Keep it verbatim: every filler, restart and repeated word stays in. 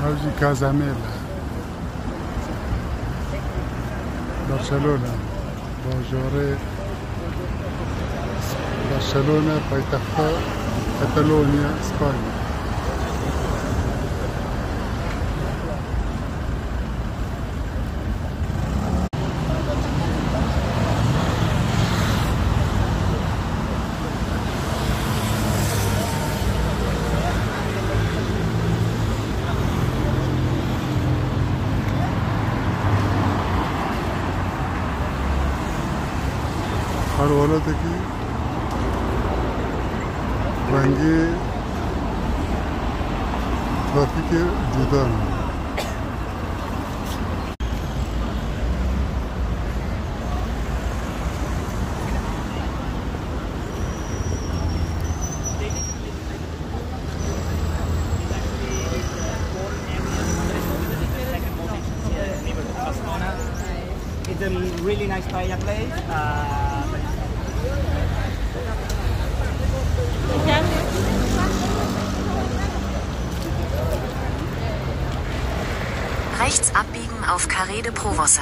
Ev jî Kazamêl e. Barcelona. Bajarê Barcelona paytexta Kataloniya, Spanya. Her welatekî rengê trafîkê cuda ne. It's a really nice paella place. Uh, Rechts abbiegen auf Carré de Provença.